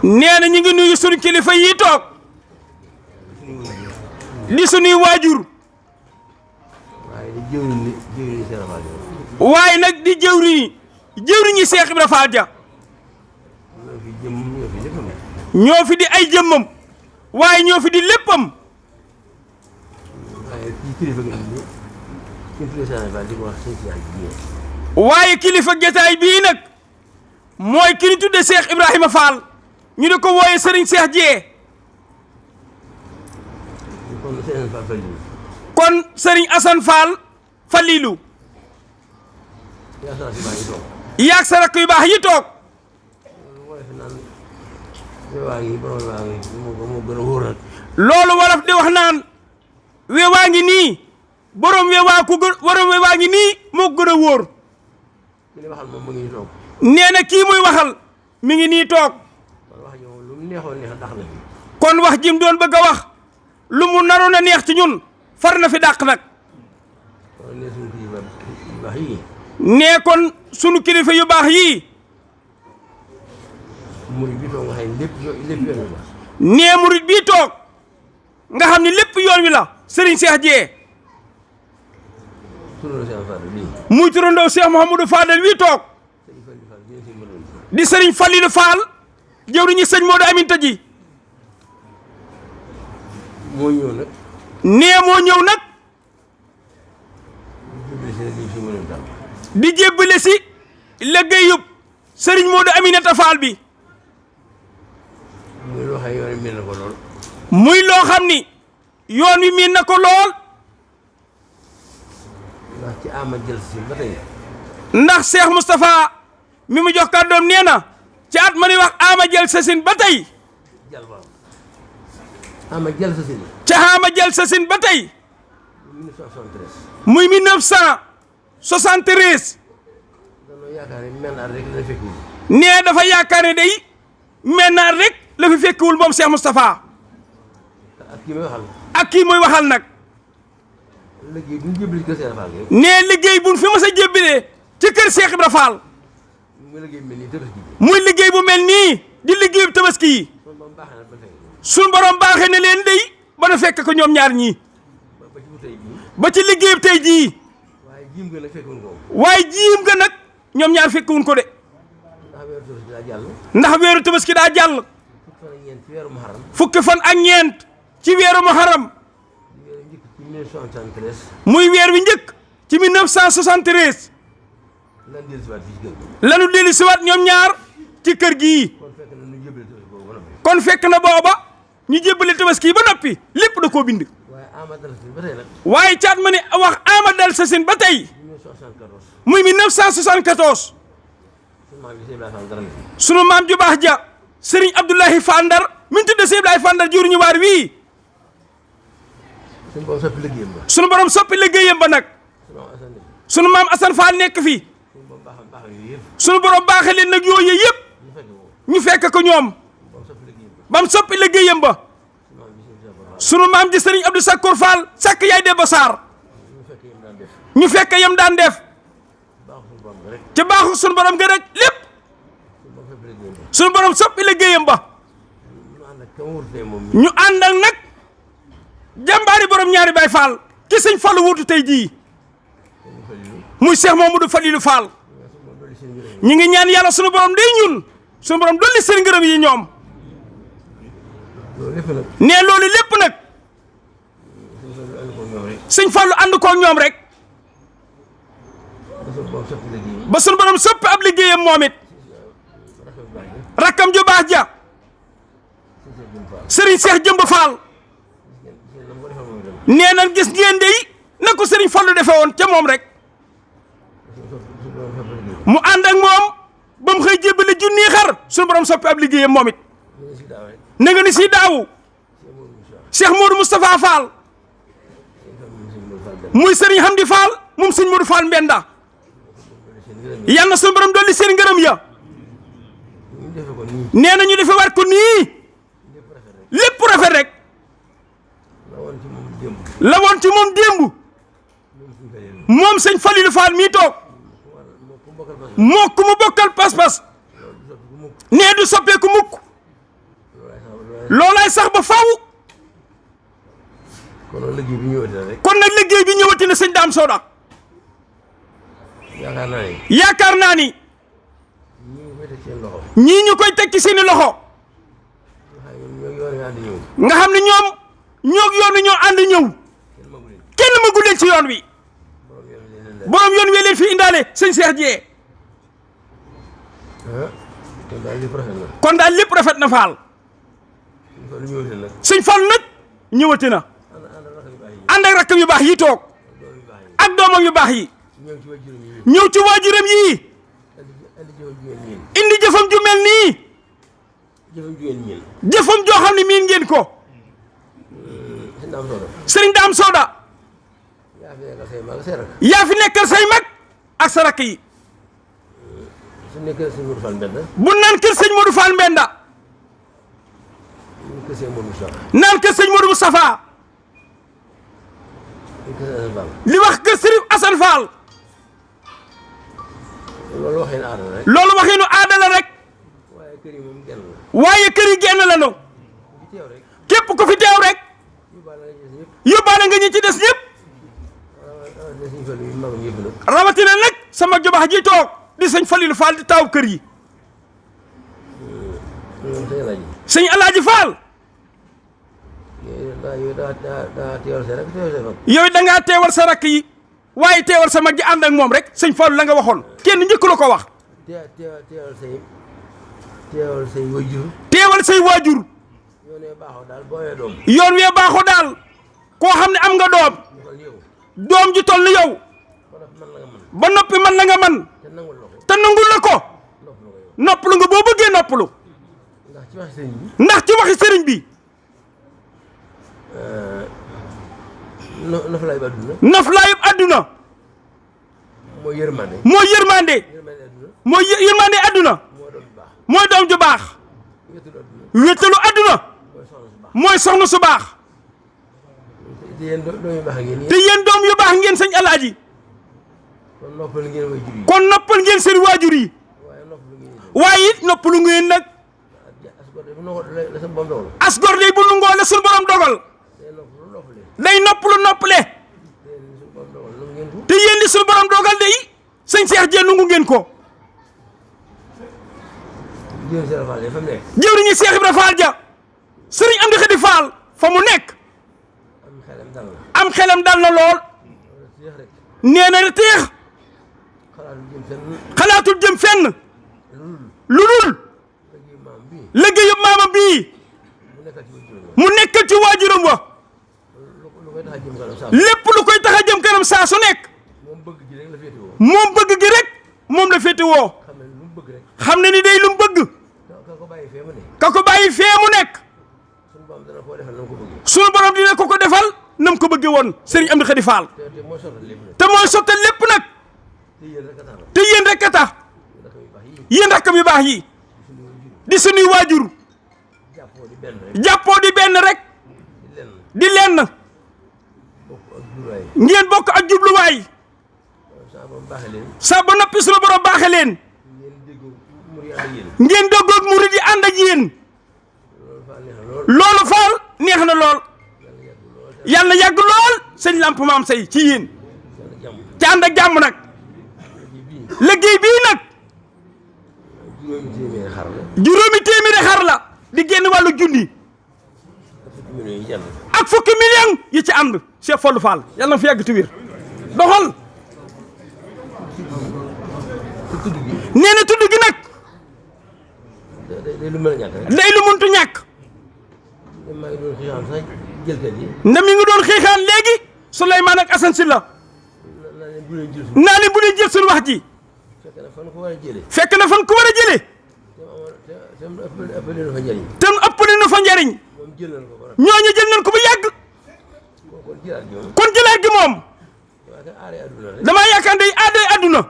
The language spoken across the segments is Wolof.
nee na ñu ngi nuyu sunu kilifa yi toog di sunuy waajur waaye nag di jëwriñi Seex Ibra Faal ja ñoo fi di ay jëmmam waaye ñoo fi di léppam waaye kilifa jotaay bii nag mooy ki ñu tudde Seex Ibrahima Fall ñu di ko wooye Serigne Seex Jee kon Serigne Assane Fall Fallilu yaag sa rakk yu baax yi toog loolu wolof di wax naan weewaa ngi nii borom weewaa ngi nii moo gën a wóor nee na kii muy waxal mi ngi nii toog kon wax jim doon bëgg a wax lu mu naroon a neex ci ñun far na fi dàq nag nee kon sunu kilifa yu baax yii nee murit bii toog nga xam ne lépp yoon wi la Serigne Cheikh Jee muy turandoo Cheikh Mouhamadou Fadel wii toog di Serigne Fallilou Fall jëwriñu sëñ Modou Aminta ji nee moo ñëw nag di jébbale si liggéeyub Serigne Modou Aminata Fall bi muy loo xam ni yoon wi miin na ko lool ndax ci ama jël si ba tey ndax Cheikh Moustapha mi mu jox kàddoom nee na ci at ma ni wax ama jël sasin ba tey ama jël sasin ca ama jël sasin ba tey 1973 muy 1973 dañoo yaakaar ne menn at rek la fekk nee dafa yaakaar ne day menn at rek la fi fekkiwul moom Cheikh Moustapha ak kii muy waxal nag liggéey bu ñu jébbalee kër Cheikh Ibra Fall nee liggéey bu fi mas a jébbalee ci kër Cheikh Ibra Fall muy liggéey bu mel nii di liggéey bu tabaski yi suñu borom baaxee na leen day ba nu fekk ko ñoom ñaar ñii ba ci liggéey tey jii waaye jiim nga nag ñoom ñaar fekkuwuñ ko de ndax weeru tabaski daa jàll fukki fan ak ñeent ci weeru Muharram muy weer wi njëkk ci 1973 lanu dellu siwaat ñoom ñaar ci kër gii kon fekk na booba ñu jébbale tabaski ba noppi lépp da koo bind waaye caat ma ne wax amadal sasin ba tey muy 1974 sunu maam ju baax ja Serigne Abdoulahi Fall Ndar min tudde Sëñ Abdoulahi Fall Ndar jëwriñu waar wii sunu borom soppi liggéeyam ba nag sunu maam Assane Fall nekk fi sunu borom baaxee leen nag yooyu yëpp ñu fekk ko ñoom bam soppi liggéeyam ba sunu maam ji Serigne Abdou Sakkour Fall sakk yaay Demba Sarr ñu fekk yam daan def ca baaxu sunu borom ga rek lépp sunu borom soppi liggéeyam ba ñu ànd ak nag jàmbaari borom ñaari Baay Fall ki sëñ Fallu wuutu tey jii muy Cheikh Mamadou Falilou Fall ñu ngi ñaan yàlla sunu borom day ñun sunu borom dolli seen ngërëm yi ñoom ne loolu lépp nag sëñ Fallu ànd koog ñoom rek ba sunu borom soppi ab liggéeyam moom it rakkam ju baax ja Serigne Cheikh Jëmb Fall nee na gis ngeen dey na ko Serigne Fallu defe woon ca moom rek mu ànd ak moom ba mu xëy jébbale junni xar sunu borom soppi ab liggéeyam moom it na nga ni si daawu Cheikh Modou Moustapha Fall muy Serigne Hamdi Fall moom Serigne Modou Fall Mbenda yal na sunu borom dolli seen ngërëm ya nee na ñu defe war ko nii lépp rafet rek la woon ci moom démb moom sëñ Falilou Fall mii toog moo ku mu bokkal pas-pas nee du soppeeku mukk loolay sax ba faaw. kon nag liggéey bi ñëwati na rek. kon nag liggéey bi ñëwati na sëñ Dame Soda. yaakaar naa ni. ñii ñu koy teg ci seeni loxo. nga xam ne ñoom ñoo yoon wi ñoo ànd ñëw. kenn magu leen ci yoon wi. borom yoon wi leen fi indaale sëñ Cheikh Dieye. kon daal lépp rafet na Fall. sëñ Fall nag ñëwati na. ànd ak rakkam yu baax yi toog. ak doomam yu baax yi. ñëw ci waajuram yii. indi jëfam ju mel nii. jëfam joo xam ne miin ngeen ko. sëriñ Dame Soda. yaa fi nekkal say mag ak sa rakk yi. bu naan kër sëñ Modou Fall Mbenda. naan kër sëñ Modou Moustapha. li wax kër Sëriñ Assane Fall. loolu waxinu aada la rek. waaye kër yi genn la no. képp ku fi teew rek. yóbbaale nga ñi ci des ñëpp. rawatina nag sama jobax ji toog di sëñ Falilou Fall di taaw kër yi. sëñ Alaaji Fall. yow da ngaa teewal sa rakk yi. waaye teewal sa mag ji ànd ak moom rek sëñ Fallu la nga waxoon kenn njëkk la ko wax. teewal say waajur. teewal say waajur. yoon wee baaxoo daal. koo xam ne am nga doom. doom ji toll ni yow. ba noppi man la nga man. te nangul la ko. noppalu nga boo bëggee noppalu. ndax ci waxi sëriñ bi. noflaayub adduna. noflaayub adduna. mooy yërmande. mooy yërmande. mooy yërmande adduna. mooy doom ju baax. wéttalu adduna. mooy soxna su baax. te yéen doom yu baax ngeen. te yéen doom yu baax ngeen sëñ Alaaji. kon noppal ngeen waajur yi. kon noppal ngeen seen waajur yi. waaye it noppalu ngeen nag. asgor day bu nungoo la suñu borom dogal. day noppalu noppale. te yéen li suñu borom dogal day sëñ Cheikh Dieye nungu ngeen ko. jëwriñu Cheikh Ibra Fall ja sëriñ Amdi Khady Fall fa mu nekk. am xelam dal na lool. nee na teex. xalaatul jëm fenn. lu dul. liggéeyu maamam bii. mu nekkal ci waajuram wa. lépp lu koy tax a jëm kanam saa su nekk. moom bëgg gi rek moom la féete woo. xam ne ni day lu mu bëgg. ka ko bàyyi fee mu nekk. sunu borom dina ko defal nam ko bëggee woon sëriñ Amdi Khady Fall. te mooy sottal lépp nag. te yéen rek a tax. yéen rakkam yu baax yi. di sunuy waajur. jàppoo di benn rek. di lenn. ngeen bokk ak jubluwaay. sa ba noppi sunu borom baaxe leen. ngeen déggoog murid yi ànd ak yéen. loolu Fall neex na lool. yàlla yàgg lool sëñ Lamp Maam Say ci yéen. ci ànd ak jàmm nag. liggéey bii nag. juróomi téeméeri xar la. di génn wàllu junni. ak fukki million yi ci ànd. Cheikh Fallou Fall yàlla na fi yàgg tuwir doxal. nee na tudd gi nag. day lu mën a ñàkk rek. day lu muntu ñàkk. maa ngi doon xiixaan sax jëlkat yi. nda mi ngi doon xiixaan léegi Souleymane ak Assane Sylla. naa leen bu leen jël suñu wax ji. fekk na fan ko war a jëlee. fekk na fan ko war a jëlee. te mu ëppale na fa njëriñ. te mu ëppale na fa njëriñ. ñooñu jël nañ ko ba yàgg. kon jëlaat gi moom. damaa yaakaar day aaday adduna.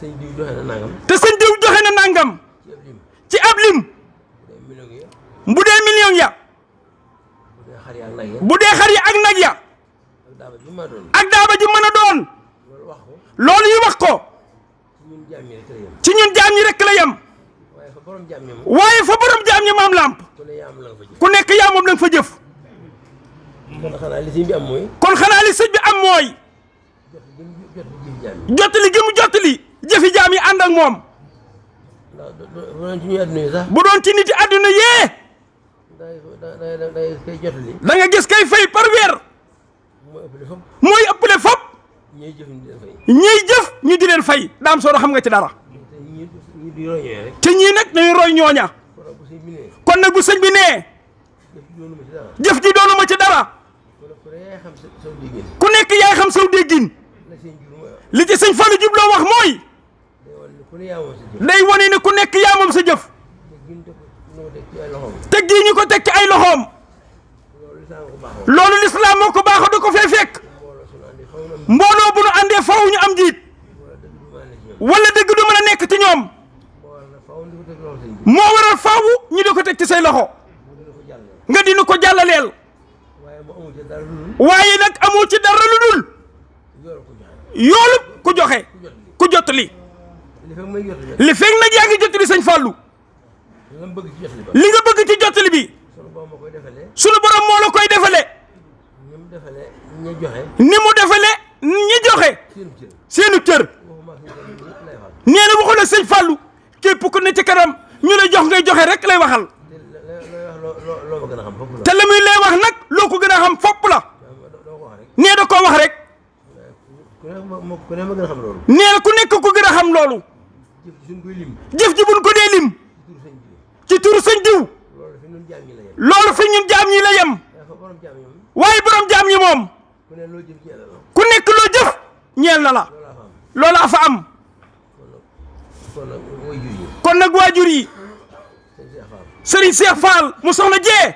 sëñ diw joxe na nangam. te sëñ diw joxe na nangam. ci ab lim. bu dee million ya. bu dee xar yi ak nag ya. ak daaba ji mën a doon. loolu yi wax ko. ci ñun jaam ñi rek la yem. waaye fa borom jaam ñi maam lamp ku ne yaa am la nga fa jëf. ku nekk yaa moom la nga fa jëf. kon xanaa li sëñ bi am mooy. kon xanaa li sëñ bi am mooy. jottali gi mu jottali jëfi jaam yi ànd ak moom. ndax bu doon ci ñuy adduna yi sax. bu doon ci nit yi àdduna yee. day koy jottali. da nga gis kay fay par weer. mooy ëppale fop. ñiy jëf ñu di leen fay. ñiy jëf ñu di leen fay daam soo xam nga ci dara. te ñii di roñee rek. te ñii nag dañuy roy ñooña. kon nag bu sëñ bi nee. jëf ji doonu ma ci dara. ku nekk yaay xam saw déggin. li ci sëñ Fallou jubloo wax mooy. day wane ne ku nekk yaa moom sa jëf. te gii ñu ko teg ci ay loxoom. loolu lislaam moo ko baaxoo da ko fee fekk. mbooloo bu nu àndee faw ñu am jiit. wala dëgg du mën a nekk ci ñoom. moo waral faaw ñu di ko teg ci say loxo. nga dinu ko jàllaleel. waaye nag amoo ci dara lu dul. yoolu ku joxe ku jotali. li fekk nag yaa ngi jotali sëñ Fallou. li nga bëgg ci jotali bi. sunu borom moo la koy defale. ni mu defale ñi joxe. seenu cër. nee na waxul ak sëñ Fallou. képp ku ne ci kanam ñu la jox ngay joxe rek lay waxal. te la muy lay wax nag loo ko gën a xam fopp la. nee da koo wax rek. nee na ku nekk ku gën a xam loolu. jëf ji buñ ko dee lim. ci turu sëñ diw. loolu fi ñun jaam ñi la yem. waaye borom jaam ñi moom. ku nekk loo jëf ñeel na la. loola fa am. kon nag waajur yi. Serigne Cheikh Fall mu soxna Jee.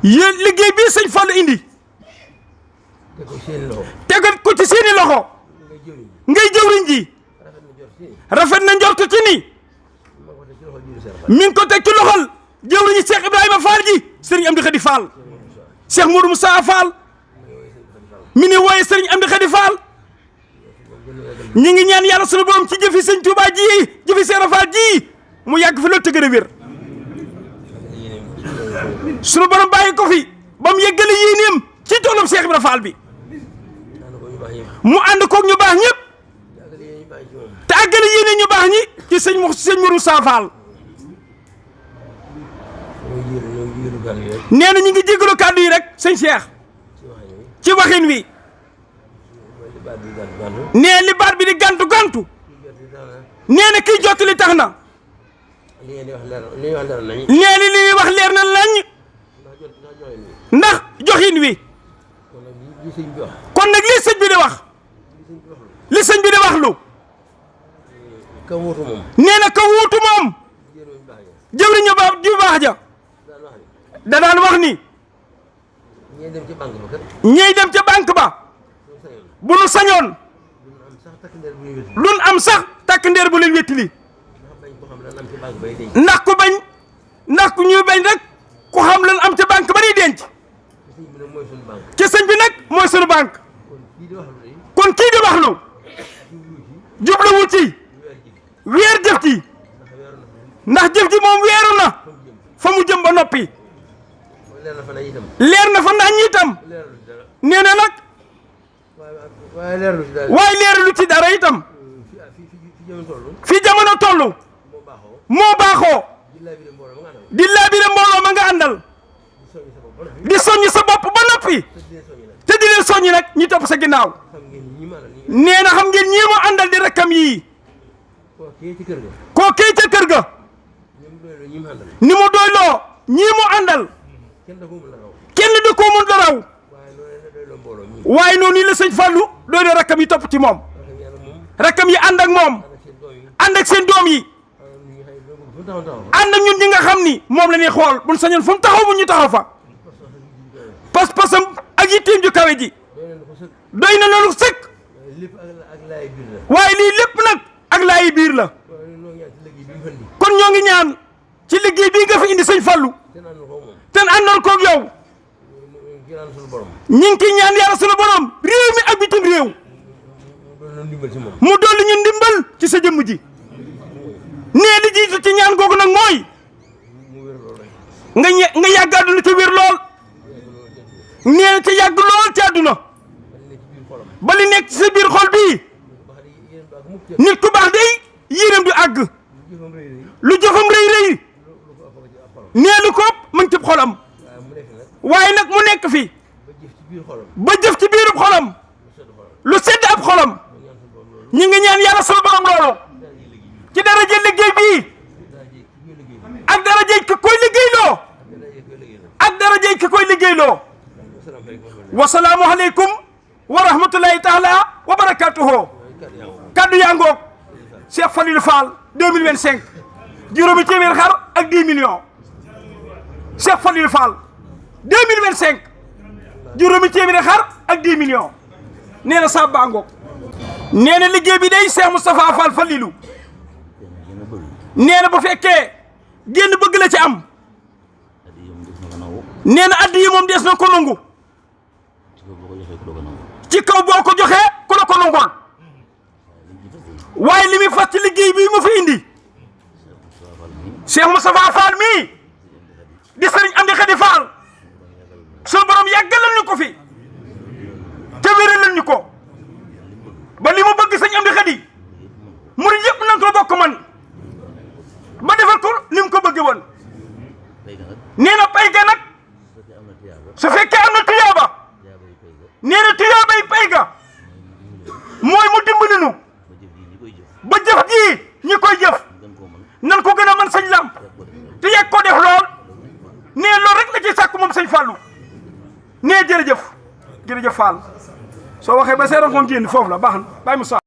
yéen liggéey bii sëñ Fall indi. tegal ko ci seeni loxo. ngay jëwriñ ji. rafet na njortu ci ni. mi ngi ko teg ci loxol jëwriñu Cheikh Ibrahima Fall ji Serigne Amdi Khady Fall. Cheikh Moudou Moussa Fall. mi ni wooye Serigne Amdi Khady Fall. ñi ngi ñaan yàlla sunu borom ci jëfi sëñ Touba ji jëfi Cheikh Fall ji mu yàgg fi loolu te gën a wér. sunu borom bàyyi ko fi ba mu yeggale yéeneem ci toolam Cheikh Ibrahima Fall bi. mu ànd koog ñu baax ñëpp. te àggale yéene ñu baax ñi ci sëñ Moudou Moussa Fall. nee na ñu ngi jégalu kàddu yi rek sëñ Cheikh. ci waxin wi. nee li baat bi di gantu gantu. nee na kiy jottali tax na. nee li ñuy wax leer na lañ. ndax joxin wi. kon nag lii sëñ bi di wax. li sëñ bi di wax lu. nee na ka wuutu moom. jëwriñu ba ju baax ja. da daan wax ni. ñiy dem ca banque ba. bu nu sañoon. duñ am sax takk ndeer bu leen wéttili. ndax ku bañ. ndax ku ñuy bañ rek ku xam lan am ca banque ba di denc. ci sëñ bi nag mooy sunu banque. kon kii di wax lu. jubluwu ci. weer jëf ji. ndax jëf ji moom weeru na. fa mu jëm ba noppi. leer na fa ndax ñi itam. nee na nag. waaye leeralu ci dara itam. fi jamono toll. moo baaxoo. di laabire mbooloo ma nga àndal. di soññ sa bopp ba noppi. te di leen soññ nag ñi topp sa ginnaaw. nee na xam ngeen ñii mu àndal di rakkam yii. koo kii ca kër ga. ni mu doyloo ñii mu àndal. kenn du ko mun la raw. waaye noonu la sëñ Fallou doyloo rakkam yi topp ci moom. rakkam yi ànd ak moom. ànd ak seen doom yi. ànd ak ñun ñi nga xam ni moom la ñuy xool buñ sañoon fu mu taxaw bu ñu taxaw fa. pas-pasam ak yitteem ju kawe ji. doy na loolu sëkk. waaye lii lépp nag ak laayi biir la. kon ñoo ngi ñaan ci liggéey bii nga fi indi sëñ Fallou. te àndoon koog yow. ñu ngi ciy ñaan yàlla sunu borom réew mi ak bitim réew. mu dolli ñu ndimbal ci sa jëmm ji. nee li jiitu ci ñaan googu nag mooy nga yàgg àdduna te wér lool nee te yàgg lool ci àdduna ba li nekk ci sa biir xol bii nit ku baax day yéenam du àgg lu jëfam rëy rëy nee lu ko mu ngi ci xolam waaye nag mu nekk fi ba jëf ci biirub xolam lu sedd ab xolam ñi ngi ñaan yàlla sunu borom loolu ci daraja liggéey bii ak daraja ki koy liggéeyloo ak daraja ki koy liggéeyloo wasalaamu aleykum wa rahmatullahi taala wa barakatuhu kaddu yaa ngoog Cheikh Falilou Fall 2025 juróomi téeméer xar ak 10 millions Cheikh Falilou Fall 2025 juróomi téeméer xar ak 10 millions nee na saa baa ngoog nee na liggéey bi day Cheikh Moustapha Fall Falilou nee na bu fekkee génn bëgg la ci am nee na addi yi moom des na ko nangu ci kaw boo ko joxee ku la ko nangol waaye li muy fas ci liggéey bi mu fi indi Cheikh Moustapha Fall mii di sëriñ Amdi Khady Fall sunu borom yàggalal ñu ko fi te wéralal ñu ko ba li mu bëgg sëñ Amdi Khady murid yëpp nañ ko bokk man ba defal ko ni mu ko bëgge woon nee na pay ga nag su fekkee am na tuyaaba nee na tuyaabay pay ga mooy mu dimbali nu ba jëf ji ñi koy jëf nan ko gën a mën sëñ Lam te yàgg ko def lool nee loolu rek la ci sàkk moom sëñ Fallou nee jërëjëf Fall soo waxee ba seeroon ko génn foofu la baax na bàyyi mu